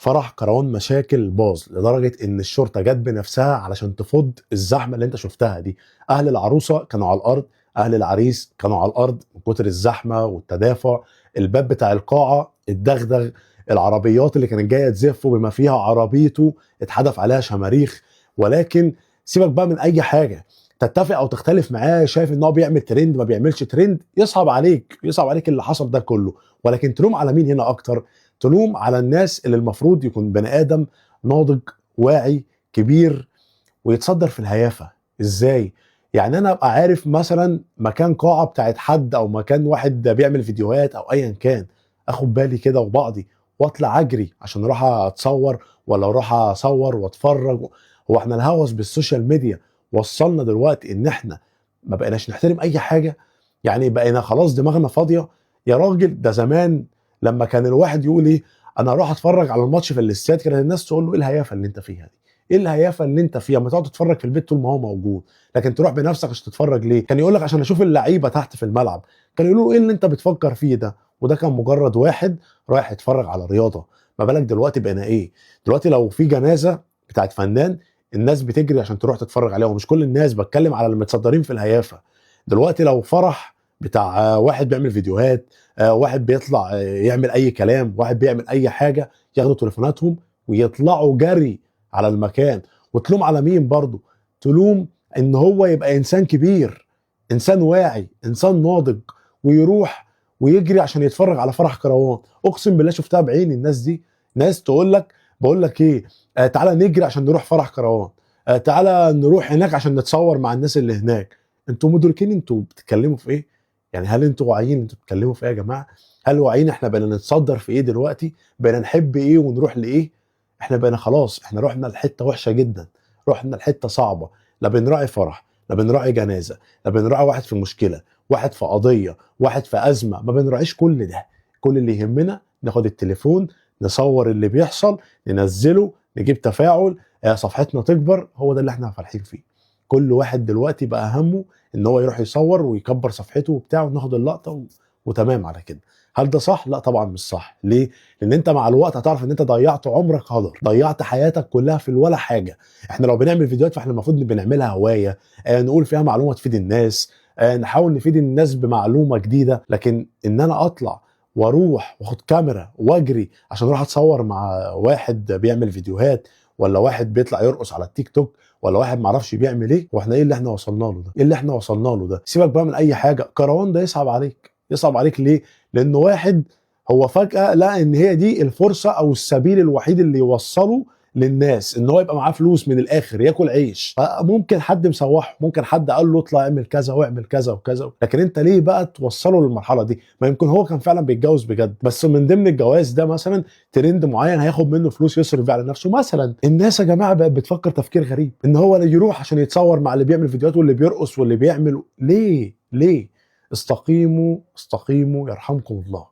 فرح كروان مشاكل باظ لدرجة ان الشرطة جت بنفسها علشان تفض الزحمة اللي انت شفتها دي. اهل العروسة كانوا على الارض، اهل العريس كانوا على الارض من كتر الزحمة والتدافع. الباب بتاع القاعة اتدغدغ، العربيات اللي كانت جاية تزفه بما فيها عربيته اتحدف عليها شماريخ. ولكن سيبك بقى من اي حاجة، تتفق او تختلف معاه، شايف ان هو بيعمل ترند ما بيعملش ترند، يصعب عليك، يصعب عليك اللي حصل ده كله. ولكن تلوم على مين هنا اكتر؟ تلوم على الناس اللي المفروض يكون بني ادم ناضج واعي كبير ويتصدر في الهيافه. ازاي يعني انا ابقى عارف مثلا مكان قاعة بتاعت حد او مكان واحد بيعمل فيديوهات او ايا كان، اخد بالي كده وبعضي واطلع اجري عشان اروح اتصور ولا اروح اصور واتفرج؟ هو احنا الهوس بال social media وصلنا دلوقتي ان احنا ما بقيناش نحترم اي حاجة؟ يعني بقينا خلاص دماغنا فاضية يا راجل. ده زمان لما كان الواحد يقول ايه، انا اروح اتفرج على الماتش في الاستاد، كانت الناس تقول له ايه الهيافه اللي انت فيها دي؟ ايه الهيافه اللي انت فيها؟ ما تقعد تتفرج في البيت طول ما هو موجود، لكن تروح بنفسك عشان تتفرج ليه؟ كان يقول لك عشان اشوف اللعيبة تحت في الملعب. كانوا يقولوا له ايه اللي انت بتفكر فيه ده؟ وده كان مجرد واحد رايح يتفرج على رياضة. ما بالك دلوقتي بقينا ايه؟ دلوقتي لو في جنازه بتاعت فنان الناس بتجري عشان تروح تتفرج عليها، ومش كل الناس، بتكلم على المتصدرين في الهيافه. دلوقتي لو فرح بتاع واحد بيعمل فيديوهات، واحد بيطلع يعمل اي كلام، واحد بيعمل اي حاجة، ياخدوا تليفوناتهم ويطلعوا جري على المكان. وتلوم على مين برضو؟ تلوم ان هو يبقى انسان كبير، انسان واعي، انسان ناضج، ويروح ويجري عشان يتفرج على فرح كروان. اقسم بالله شفتها بعيني الناس دي، ناس تقول لك بقول لك ايه، تعالى نجري عشان نروح فرح كروان، تعالى نروح هناك عشان نتصور مع الناس اللي هناك. انتوا مدركين انتوا بتتكلموا في ايه؟ يعني هل انتوا واعيين انتوا بتتكلموا في ايه يا جماعة؟ هل واعيين احنا بقينا نتصدر في ايه دلوقتي؟ بقينا نحب ايه ونروح لايه؟ احنا بقينا خلاص، احنا رحنا لحته وحشة جدا، رحنا لحته صعبة. لا بنراعي فرح، لا بنراعي جنازه، لا بنراعي واحد في مشكلة، واحد في قضية، واحد في ازمة، ما بنراعيش كل ده. كل اللي يهمنا ناخد التليفون نصور اللي بيحصل، ننزله، نجيب تفاعل، صفحتنا تكبر. هو ده اللي احنا فرحين فيه. كل واحد دلوقتي بقى همه ان هو يروح يصور ويكبر صفحته وبتاع، وناخد اللقطة وتمام على كده. هل ده صح؟ لا طبعا مش صح. ليه؟ لان انت مع الوقت هتعرف ان انت ضيعت عمرك هدر، ضيعت حياتك كلها في الولا حاجة. احنا لو بنعمل فيديوهات فاحنا المفروض بنعملها هواية، نقول فيها معلومة تفيد الناس، نحاول نفيد الناس بمعلومة جديدة. لكن ان انا اطلع واروح واخد كاميرا واجري عشان اروح اتصور مع واحد بيعمل فيديوهات، ولا واحد بيطلع يرقص على التيك توك، ولا واحد معرفش بيعمل ايه، واحنا ايه اللي احنا وصلنا له ده؟ ايه اللي احنا وصلنا له ده؟ سيبك بقى من اي حاجة، كروان ده يصعب عليك. يصعب عليك ليه؟ لانه واحد هو فجأة لقى ان هي دي الفرصة او السبيل الوحيد اللي يوصله للناس، ان هو يبقى معاه فلوس من الاخر، ياكل عيش. ممكن حد مسوحة، ممكن حد قال له اطلع اعمل كذا واعمل كذا وكذا، لكن انت ليه بقى توصله للمرحلة دي؟ ما يمكن هو كان فعلا بيتجوز بجد، بس من ضمن الجواز ده مثلا ترند معين هياخد منه فلوس يصرف بيه على نفسه مثلا. الناس يا جماعة بقت بتفكر تفكير غريب، ان هو اللي يروح عشان يتصور مع اللي بيعمل فيديوهات واللي بيرقص واللي بيعمل. ليه؟ ليه؟ استقيموا، استقيموا يرحمكم الله.